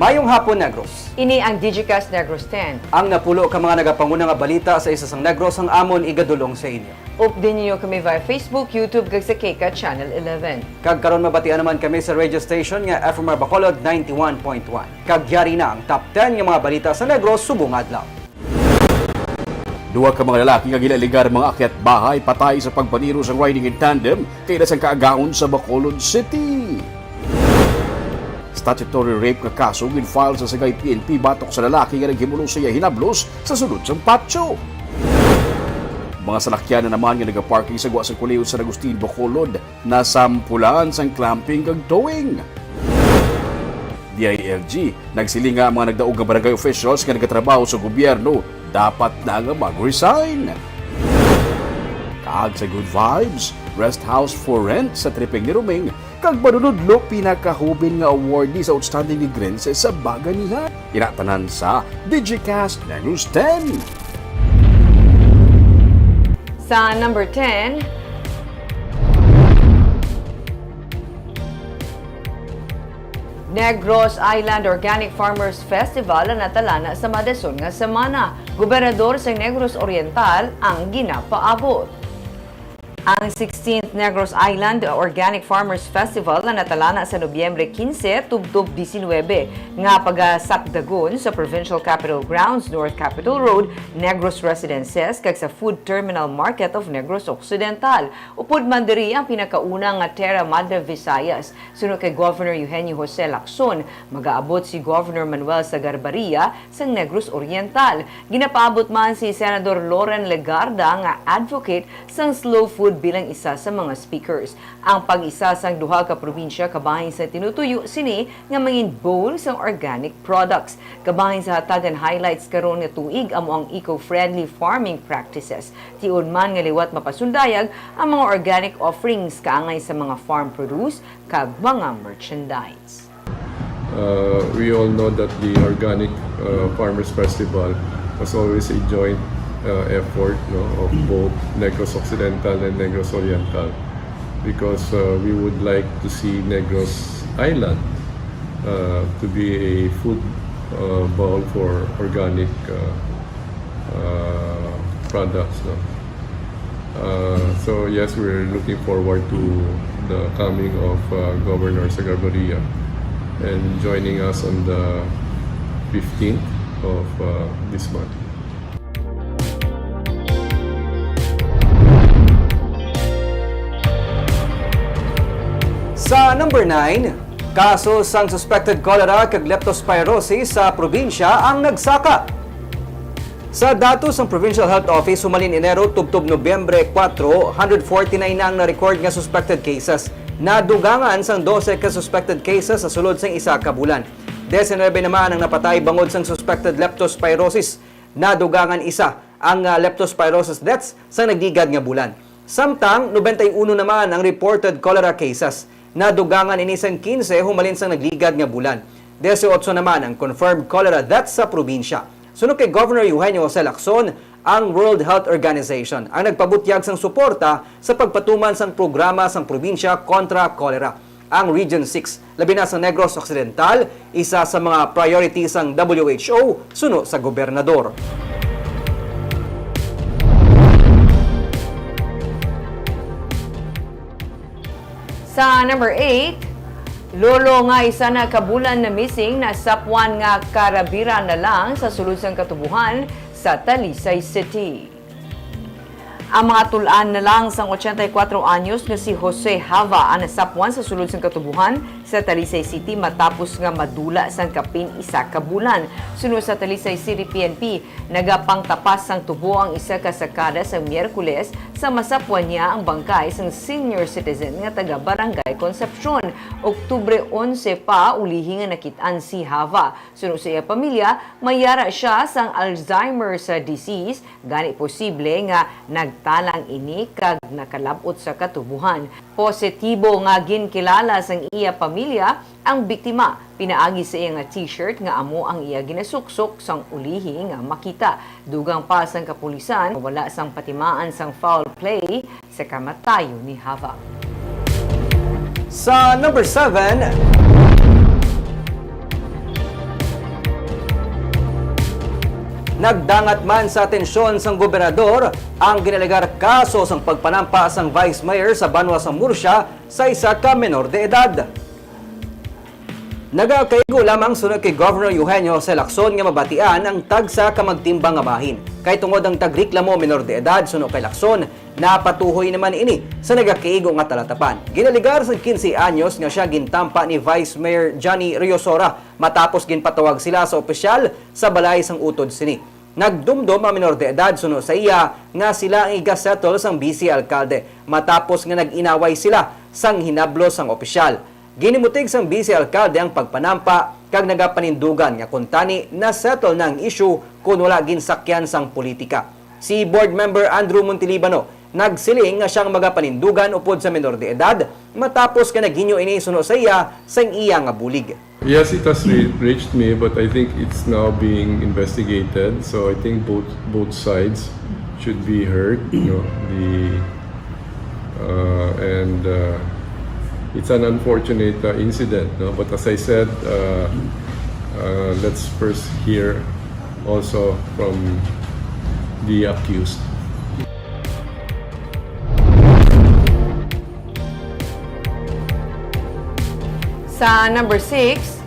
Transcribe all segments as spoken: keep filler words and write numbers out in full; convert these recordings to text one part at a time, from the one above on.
Mayong hapon, Negros. Ini ang Digicast Negros ten. Ang napulo ka mga nagapanguna nga balita sa isa sang Negros ang amon igadulong sa inyo. Updi ninyo kami via Facebook, YouTube, kag sa K CAT Channel eleven. Kag karon mabatian naman kami sa radio station nga F M R Bacolod ninety-one point one. Kag yari na ang top ten nga mga balita sa Negros subong adlaw. Duha ka mga lalaki nga ginaligar mga akyat bahay patay sa pagpaniro sang riding in tandem kaila sang kaagahon sa Bacolod City. Statutory rape nga kaso gin-file sa Sagay P N P batok sa lalaki nga naghimulos sa iya hinablos sa sulod sang patio. Mga salakyan na naman nga nagaparking sa gwa sang Kolehiyo San Agustin, Bacolod, nasampulan sang clamping kag towing. D I L G nagsiling nga ang mga nagdaog nga barangay officials nga nagatrabaho sa gobyerno dapat na nga mag-resign. Kag sa Good Vibes, Rest House for Rent sa Triping ni Roming, kag manunudlo pinakahuben nga awardee sa Outstanding Negrense sa Baganihan. Ina tanan sa Digicast Negros ten. Sa number ten, Negros Island Organic Farmers Festival ang natalana sa madason nga semana. Gobernador sa Negros Oriental ang ginapaabot. Ang sixteenth Negros Island Organic Farmers Festival na natalana sa Nobyembre quince tubtob diecinuebe, nga pagasakdagon sa Provincial Capitol Grounds, North Capitol Road, Negros Residences, kag sa Food Terminal Market of Negros Occidental. Upod man diri ang pinakauna nga Terra Madre Visayas. Suno kay Governor Eugenio Jose Lacson, magaabot si Governor Manuel Sagarbaria sang Negros Oriental. Ginapaabot man si Senador Loren Legarda nga advocate sang slow food bilang isa sa mga speakers. Ang pag-isa sang duha ka probinsya kabahin sa tinutuyo sini nga mangin bowl sang organic products. Kabahin sa hatagan highlights karon nga tuig amo ang eco-friendly farming practices. Tion man nga liwat mapasundayag ang mga organic offerings kaangay sa mga farm produce kag mga merchandise. Uh, we all know that the Organic uh, Farmers Festival was always a joint uh, effort, no, of both Negros Occidental and Negros Oriental, because uh, we would like to see Negros Island uh, to be a food uh, bowl for organic uh, uh, products. No? Uh, so yes, we're looking forward to the coming of uh, Governor Sagarbaria and joining us on the fifteenth of uh, this month. Sa number nine, kaso sang suspected cholera kag leptospirosis sa probinsya ang nagsaka. Sa datos sang Provincial Health Office, humalin Enero tubtob Nobyembre kuwatro, hundred forty-nine na ang na-record nga suspected cases. Nadugangan sang dose ka suspected cases sa sulod sang isa ka bulan. Diecinuebe naman ang napatay bangod sang suspected leptospirosis. Nadugangan isa ang ah, leptospirosis deaths sa nagligad nga bulan. Samtang, nobenta y uno naman ang reported cholera cases. Nadugangan ini sang quince humalin sang nagligad nga bulan. Dieciocho naman ang confirmed cholera deaths sa probinsya. Suno kay Governor Eugenio Jose Lacson, ang World Health Organization ang nagpabutyag sang suporta sa pagpatuman sang programa sang probinsya kontra cholera. Ang Region six, labi na sa Negros Occidental, isa sa mga priority sang W H O suno sa gobernador. Sa number eight, lolo nga isa na ka bulan na missing, nasapwan nga karabira na lang sa sulod sang katubohan sa Talisay City. Ang mga tul-an na lang sang ochenta y kuwatro anyos nga si Jose Hava ang nasapwan sa sulod sang katubohan sa Talisay City matapos nga madula sang kapin isa ka bulan. Suno sa Talisay City P N P, nagapangtapas sang tubo ang isa ka sakada sa Miyerkules sa masapwan niya ang bangkay sang senior citizen nga taga Barangay Concepcion. Oktubre onse pa ulihi nga nakit-an si Hava. Suno sa iya pamilya, may yara sia sang Alzheimer's disease, gani posible nga nagtalang ini kag nakalab-ot sa katubohan. Positibo nga ginkilala sang iya pamilya ang biktima pinaagi sa iya nga T-shirt nga amo ang iya ginasuksok sang ulihi nga makita. Dugang pa sang kapulisan, wala sang patimaan sang foul play sa kamatayon ni Hava. Sa number seven, Nagdangat man sa atensyon sang gobernador ang ginalegar kaso sang pagpanampa sang vice mayor sa banwa sang Murcia sa isa ka menor de edad. Nagakaigo lamang suno kay Governor Eugenio Jose Lacson nga mabatian ang tagsa ka magtimbang nga bahin, kay tungod ang tagreklamo menor de edad suno kay Lacson, napatuhoy naman ini sa nagakaigo nga talatapan. Ginalegar sang quince anyos nga siya gintampa ni Vice Mayor Johnny Riosora matapos ginpatawag sila sa opisyal sa balay sang utod sini. Nagdumdom ang minor de edad suno sa iya nga sila ang iga-settle sang vice alkalde matapos nga nag-inaway sila sang hinablo sang opisyal. Ginimutig sang vice alkalde ang pagpanampa kag nagapanindugan nga kuntani na-settle na ang issue kon wala ginsakyan sang politika. Si Board Member Andrew Montelibano nagsiling nga siya ang magapanindugan upod sa minor de edad matapos nga naghinyo ini suno sa iya sang iya nga bulig. Yes, it has re-, reached me, but I think it's now being investigated. So I think both, both sides should be heard, you know, the, uh, and, uh, it's an unfortunate, uh, incident, no? But as I said, uh, uh, let's first hear also from the accused. Sa number six,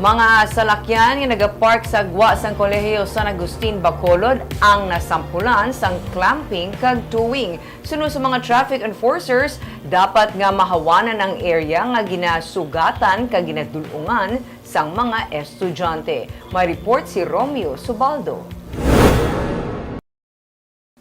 mga salakyan nga nagapark sa gwa sang Kolehiyo San Agustin, Bacolod ang nasampulan sang clamping kag towing. Suno sa mga traffic enforcers, dapat nga mahawanan ang area nga ginasugatan kag ginadul-ungan sang mga estudyante. May report si Romeo Subaldo.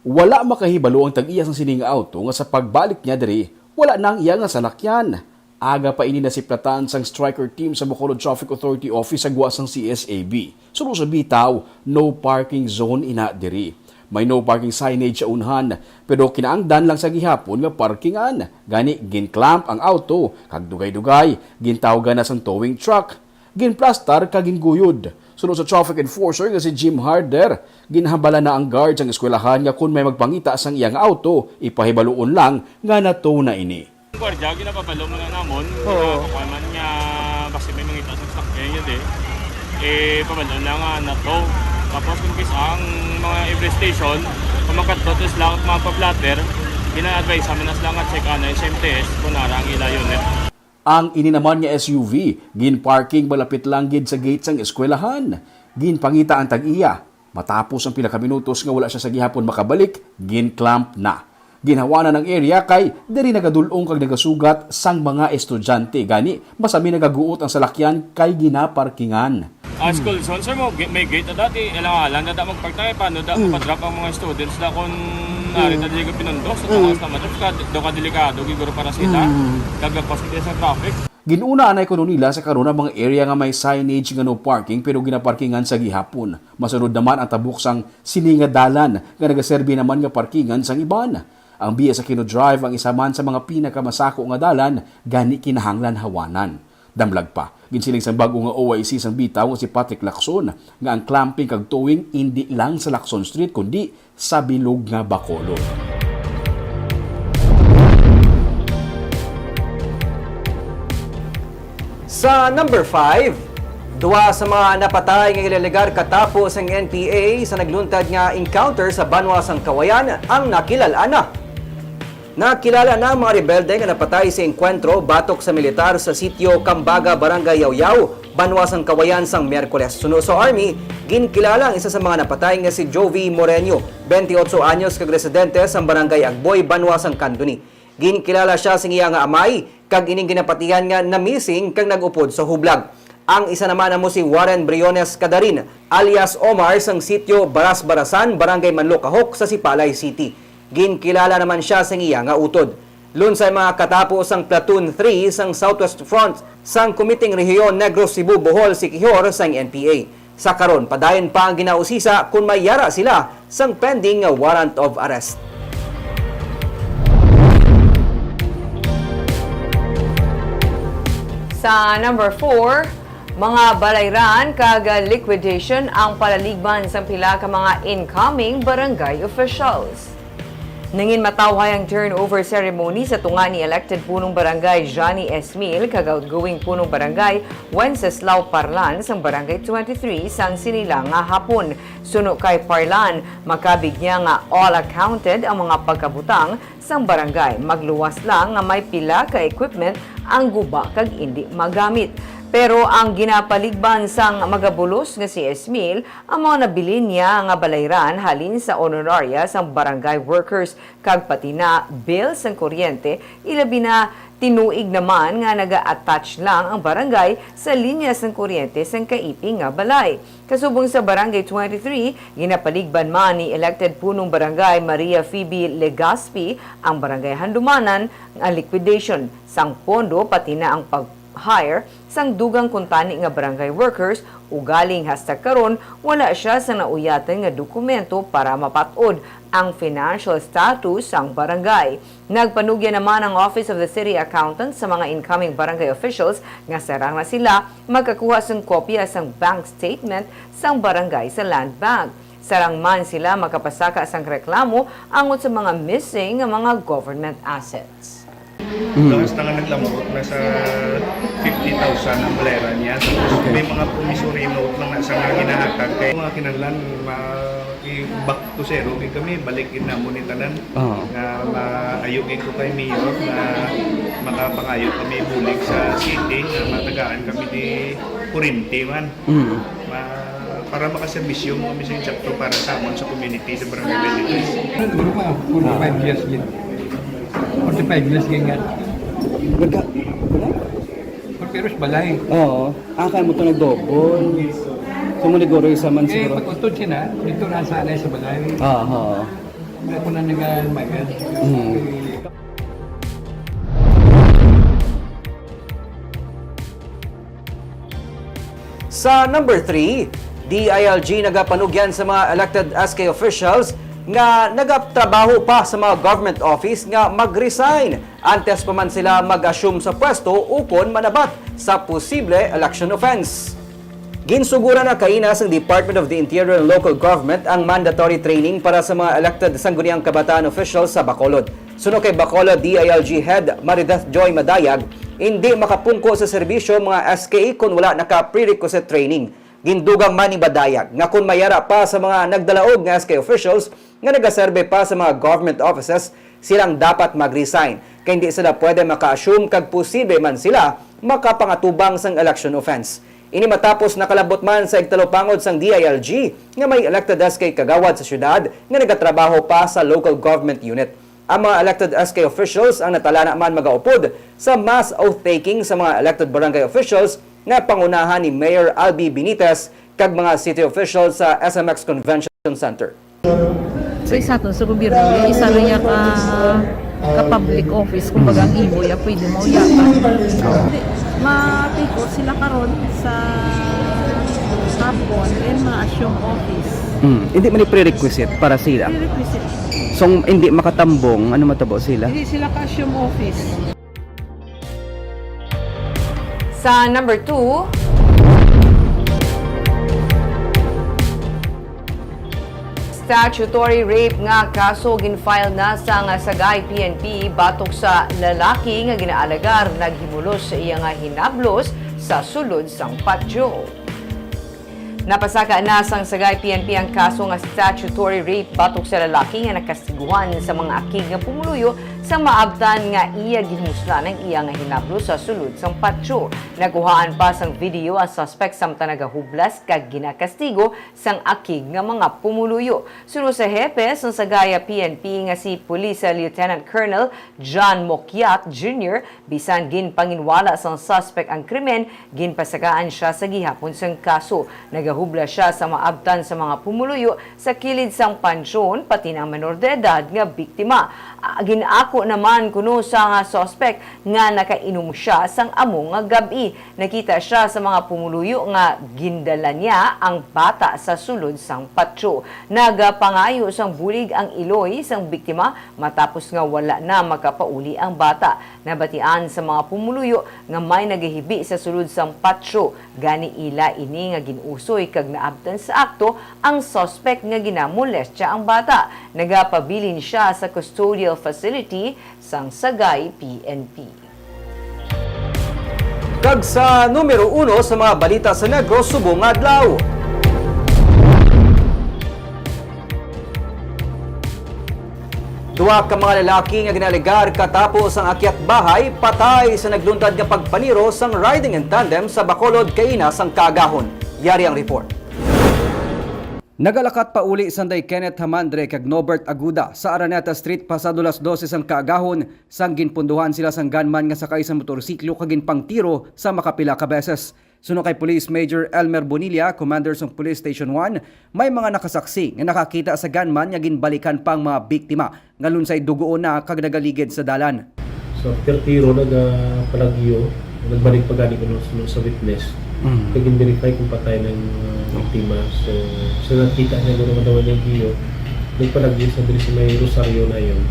Wala makahibalo ang tag-iya sang sini nga auto nga sa pagbalik niya diri, wala na ang iya nga salakyan. Aga pa ini nasiplatan sang striker team sa Bacolod Traffic Authority Office sa gwa sang C S A B. Suno sa bitaw, no parking zone ina diri. May no parking signage sa unhan, pero kinaangdan lang sa gihapon nga parkingan. Gani, ginclamp ang auto, kag dugay-dugay, gintawgan na sang towing truck. Ginplastar kag ginguyod. Suno sa traffic enforcer nga si Jim Harder, ginhambala na ang guard sang eskwelahan nga kon may magpangita sang iya nga auto, ipahibaluon lang nga na-tow na ini. Ang gwardiya, ginapabalo mo na namon, Oo. Nga kukuha man nga basi may mangita sa sakyan yun eh. Eh, pabalo na nga na-tow. Tapos kung kis ang mga every station, kung makadto sila mga pa-blotter, gina-advise sa amin na sila nga check ana S M T S kung nara ang ila unit. Ang ini naman nga S U V, ginparking malapit lang gid sa gate sang eskwelahan. Ginpangita ang tag-iya. Matapos ang pila ka minutos nga wala siya sa gihapon makabalik, ginclamp na. Ginhawanan ang area kay diri nagadul-ong kag nagasugat sang mga estudyante. Gani, masami nagaguot ang salakyan kay ginaparkingan. Ah, school zone, sir, mo, gi-, may gate na dati. Alang-alang na da magpark tayo. Paano da Mm. mapadrop ang mga students da kung Mm. nari na dili ka pinundos? At Mm. ang mas naman, ka, do ka delikado, giguro para sila. Mm. Kagagpas kita sa traffic. Ginuna anay kuno nila sa karon ang mga area nga may signage nga no parking pero ginaparkingan sa gihapon. Masunod naman ang tabok sang sini nga dalan nga nagaserbi naman nga parkingan sang iban. Ang B S Aquino Drive ang isa man sa mga pinakamasako nga dalan, gani kinahanglan hawanan. Damlag pa, ginsiling sang bag-o nga O I C sang bitaw nga si Patrick Lacson nga ang clamping kag towing indi lang sa Lacson Street kundi sa bilog nga Bacolod. Sa number five, duha sa mga napatay nga ginalegar katapo sang N P A sa nagluntad nga encounter sa banwa sang Kawayan ang nakilal-an na. Nakilala na ang mga rebelde nga napatay sa engkwentro batok sa militar sa sitio Cambaga, Barangay Yaoyao, banwa sang Kawayan sang Miyerkules. Suno sa Army, ginkilala ang isa sa mga napatay nga si Jovi Moreño, twenty-eight anyos kag residente sang Barangay Agboy, banwa sang Candoni. Ginkilala sia sing iya nga amay, kag ining ginapatihan nga na-missing kag nag-upod sa hublag. Ang isa naman amo si Warren Briones Cadarin, alias Omar, sang sitio Baras-Barasan, Barangay Manlocahok, sa Sipalay City. Ginkilala naman sia sang iya nga utod. Lunsay mga katapo sang Platoon three sang Southwest Front sang Komiteng Rehiyon Negros Cebu Bohol, Siquijor, sang N P A. Sa karon, padayon pa ang ginausisa kon may yara sila sang pending nga warrant of arrest. Sa number four, mga balayran kag liquidation ang palaligban sang pila ka mga incoming barangay officials. Nangin matawhay ang turnover ceremony sa tunga ni elected punong barangay Johnny Esmil kag outgoing punong barangay Wenceslao Parlan sang Barangay twenty-three sang sini lang nga hapon. Suno kay Parlan, makabig niya nga all accounted ang mga pagkabutang sang barangay. Magluwas lang nga may pila ka equipment ang guba kag indi magamit. Pero ang ginapaligban sang magabulos nga si Esmil, ang mga nabilin niya nga balayran halin sa honoraria sang barangay workers kag pati na bill sang kuryente, ilabi na tinuig naman nga naga-attach lang ang barangay sa linya sang kuryente sang kaipi nga balay. Kasubong sa Barangay twenty-three, ginapaligban man ni elected punong barangay Maria Phoebe Legaspi ang barangay Handumanan nga liquidation sang pondo pati na ang pag-hire sang dugang kuntani nga barangay workers, ugaling hasta karon wala siya sa nauyatan nga dokumento para mapat-od ang financial status sang barangay. Nagpanugya naman ang Office of the City Accountant sa mga incoming barangay officials nga sarang na sila magkakuha sang kopya sang bank statement sang barangay sa Land Bank. Sarang man sila makapasaka sang reklamo angot sa mga missing nga mga government assets. Mm. Lakas na nga naglamot na sa fifty thousand ang balera niya. Tapos okay. May mga promissory note lang na sa nga ginahatag kay mga kinahanglan ma i-back to zero kay kami balik gid namo ni tanan. Oo. Nga maayo gid ko kay Mayor nga makapangayo kami bulig sa city nga matagaan kami di kuryente man. Mm. Ma, para makaserbisyo mo kami sa insakto para sa amon sa community sa barangay twenty-three. Siguro mga forty-five years gid. Forty-five years gid nga. Nagka, ano? Pero sa balay. Oo. Ah, kaya mo ito nag-double. So, mo naguro isa man Eh, siguro. Pag-utod siya na, dito na sa anay sa balay. Oo. May ako na nagamayan. Mm. Sa number three, D I L G nagapanugyan sa mga elected S K officials nga nagatrabaho pa sa mga government office nga mag-resign antes pa man sila mag-assume sa pwesto ukon manabat sa posible election offense. Ginsuguran na kaina sang Department of the Interior and Local Government ang mandatory training para sa mga elected Sangguniang Kabataan officials sa Bacolod. Suno kay Bacolod D I L G Head Marideth Joy Madayag, indi makapungko sa serbisyo mga S K kon wala naka-prerequisite training. Gindugang man ni Madayag nga kon may ara pa sa mga nagdalaog nga S K officials nga nagaserbe pa sa mga government offices, silang dapat mag-resign kay hindi sila pwede maka-assume kag posible man sila makapangatubang sang election offense. Ini matapos nakalabot man sa igtalupangod sang D I L G nga may elected S K kagawad sa syudad nga nagatrabaho pa sa local government unit. Ang mga elected S K officials ang natalana man magaupod sa mass oath-taking sa mga elected barangay officials nga pangunahan ni Mayor Albi Benitez kag mga city officials sa S M X Convention Center. So, isa to sa gobyerno, yung isa ra ya ka, ka public office, kumbaga ang imo ya pwede mauyapan. Hindi, mapiko sila karon sa hapon, then ma-assume office. Hmm. Hindi man ni prerequisite para sila. Prerequisite. So, hindi makatambong, ano matabo sila? Hindi sila ka-assume office. Sa number two, statutory rape nga kaso gin-file na sang Sagay P N P batok sa lalaki nga ginaalagar naghimulos sa iya nga hinablos sa sulod sang patio. Napasaka na sang Sagay P N P ang kaso nga statutory rape batok sa lalaki nga nakastiguhan sa mga akig nga pumuluyo sa maabtan nga iya gimuslan ang iya nga hinablo sa sulod sang patio. Nakuhaan pa sang video ang suspect samtang nagahublas kag ginakastigo sang akig nga mga pumuluyo. Suno sa hepe sang Sagay P N P nga si Police Lieutenant Colonel John Mokyat Junior, bisan ginpanginwala sang suspek ang krimen, ginpasakaan sia sa gihapon sang kaso. Nagahubla sia sa maabtan sa mga pumuluyo sa kilid sang pansyon, pati na ang menor de edad nga biktima. Ah, gin-ako naman kuno sa suspect nga nakainom siya sang amo nga gab-i. Nakita siya sa mga pumuluyo nga gindala niya ang bata sa sulod sang patio. Nagapangayo sang bulig ang iloy sang biktima matapos nga wala na makapauli ang bata. Nabatian sa mga pumuluyo nga may nagahibi sa sulod sang patio. Gani ila ini nga gin-usoy kag naabtan sa akto ang suspect nga ginamolestya ang bata. Nagapabilin siya sa custodial facility sang Sagay P N P. Kag sa numero uno sa mga balita sa Negros subong nga adlaw. Duha ka mga lalaki nga ginalegar katapos ang akyat bahay patay sa nagluntad nga pagpaniro sang riding in tandem sa Bacolod kaina sang kaagahon. Yari ang report. Nagalakat pauli sanday Kenneth Hamandre kag Nobert Aguda sa Araneta Street pasado las dose sang kaagahon sang ginpunduhan sila sang gunman nga sakay sa motorsiklo kag ginpangtiro sa makapila ka beses. Suno kay Police Major Elmer Bonilla, commander sang Police Station one, may mga nakasaksi nga nakakita sa gunman nga ginbalikan pa ang mga biktima nga lunsay dugoon na kag nagaligid sa dalan. So, after tiro, nagapalagyo, nagbalik pa gani kuno sa, sa witness. Mm. Kag gin-verify kung patay na yung, uh, biktima. So, sa nakita niya, guro nga daw niya giyo, nagpalagyo sa diri sa may Rosario na yun,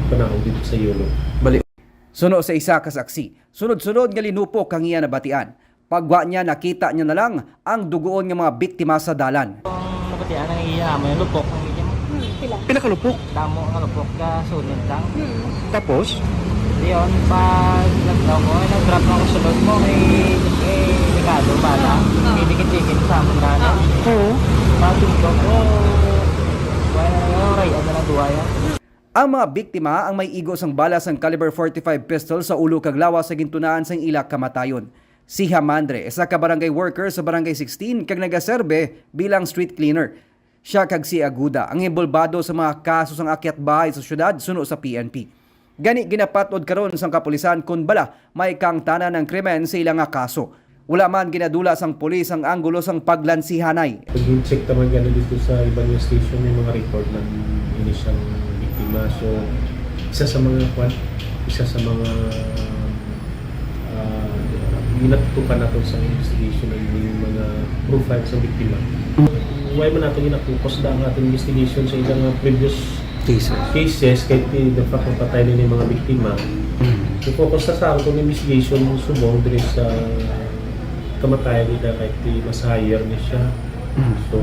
panahon dito sa Yolo. Balik. Suno sa isa ka saksi, sunod-sunod nga linupok ang iya nabatian. Pagwa niya, nakita niya na lang ang dugoon nga mga biktima sa dalan. Ang nabatian ang iya, may lupok ang iya. Hmm, pila? Pila ka lupok? Damo nga lupok, kasunod lang. Hmm. Tapos? Diyon, pag nagdaw ko, ay nag-drop ako sa load mo, may, may delikado pala. Ah. May dikit-dikit sa amon na, ano? Ah. Oo. Pag tundok ko, wala na yun, ray, ano na, duwa yan. Ang mga biktima ang may igo sang bala sang caliber forty-five pistol sa ulo kag lawas sa gintunaan sang ila kamatayon. Si Hamandre, isa ka barangay worker sa Barangay sixteen kag nagaserbe bilang street cleaner. Siya kag si Aguda ang inbolbado sa mga kaso sang akyat bahay sa syudad suno sa P N P. Gani, ginapat-od karon sang kapulisan kon bala may kaangtanan ang krimen sa ila nga kaso. Wala man ginadula sang pulis ang anggulo sang paglansihanay. Pag-check naman gani dito sa iban nga station, may mga record ng ini siyang biktima. So, isa sa mga kwan, isa sa mga, ah, ginatutukan nato sa investigation ang mga profile sa biktima. Why man nato gina-focus da ang ating investigation sa ilang mga previous Cases. cases, kay ti-, the fact nga patay na yung mga biktima. Mm. Yung focus na sa akong investigation subong diri sa kamatayan nila kay ti mas higher ni siya. Mm. So,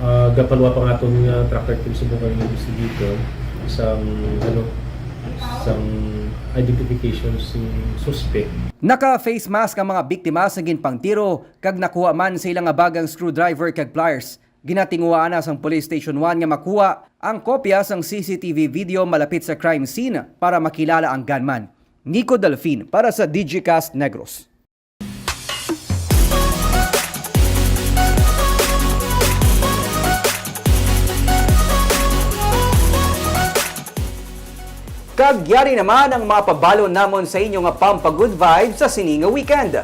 ah, gapaluwa pa nga aton nga tracker team subong ang investigator isang, ano, isang identification sa suspect. Naka-face mask ang mga biktima sa ginpangtiro kag nakuha man sa ila nga bag ang screwdriver kag pliers. Ginatinguhaan na sang Police Station one nga makuha ang kopya sang C C T V video malapit sa crime scene para makilala ang gunman. Nico Delfin para sa Digicast Negros. Kag yari naman ang mga pabalo namon sa inyo nga pampa-good vibes sa sini nga weekend.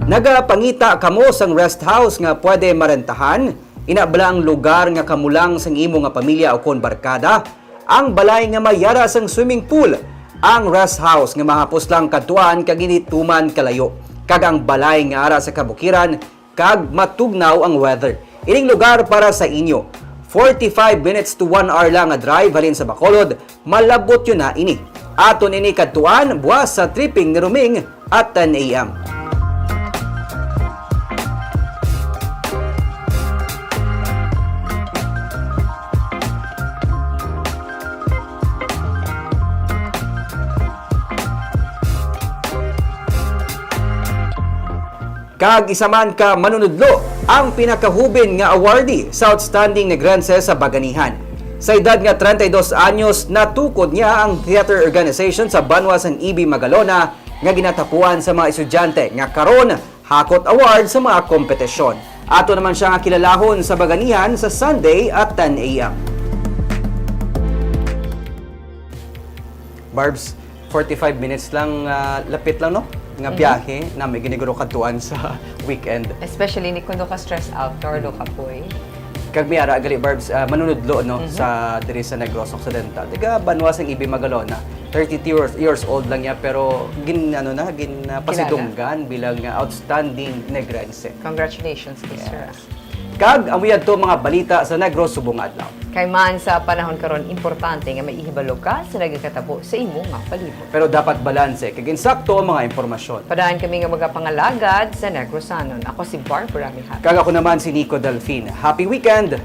Nagapangita kamo sang rest house nga pwede marentahan? Ina bala ang lugar nga kamo lang sang imo nga pamilya ukon barkada? Ang balay nga may yara sang swimming pool? Ang rest house nga mahapos lang kadtuan kag hindi tuman kalayo? Kag ang balay nga ara sa kabukiran kag matugnaw ang weather? Ining lugar para sa inyo. Forty-five minutes to one hour lang nga drive halin sa Bacolod, malabot yun na ini. Aton ini kadtuan buwas sa tripping ni Roming at ten A M. Kag isa man ka manunudlo ang pinakahubin nga awardee sa Outstanding Negrense sa Baganihan. Sa edad nga treinta y dos anyos, natukod niya ang theater organization sa banwa sang E B Magalona nga ginatapuan sa mga estudyante nga karon hakot award sa mga kompetisyon. Ato naman siya nga kilalahon sa Baganihan sa Sunday at ten A M. Barbs, forty-five minutes lang, ah, lapit lang, no? Nga Mhm. biyahe na may giniguro kadtuan sa weekend. Especially ni kundo ka stress out ka or do ka poy. Kag may ara gali, Barbs, ah, manunudlo, no, sa, diri sa Negros Occidental. Taga banwa sang Ibay, Magalona. Thirty-two years, years old lang niya, pero gin, ano na, gin, ah, pasidunggan bilang, ah, outstanding Negrense. Congratulations, kay sir. Kag amo yadto mga balita sa Negros subong adlaw. Kay man sa panahon karon, importante nga maihibalo ka sa nagakatabo sa imo nga palibot. Pero dapat balanse kag insakto ang mga impormasyon. Padaan kami nga magapangalagad sa Negrosanon. Ako si Barbara Mihal. Kag ako naman si Nico Delfin. Happy weekend!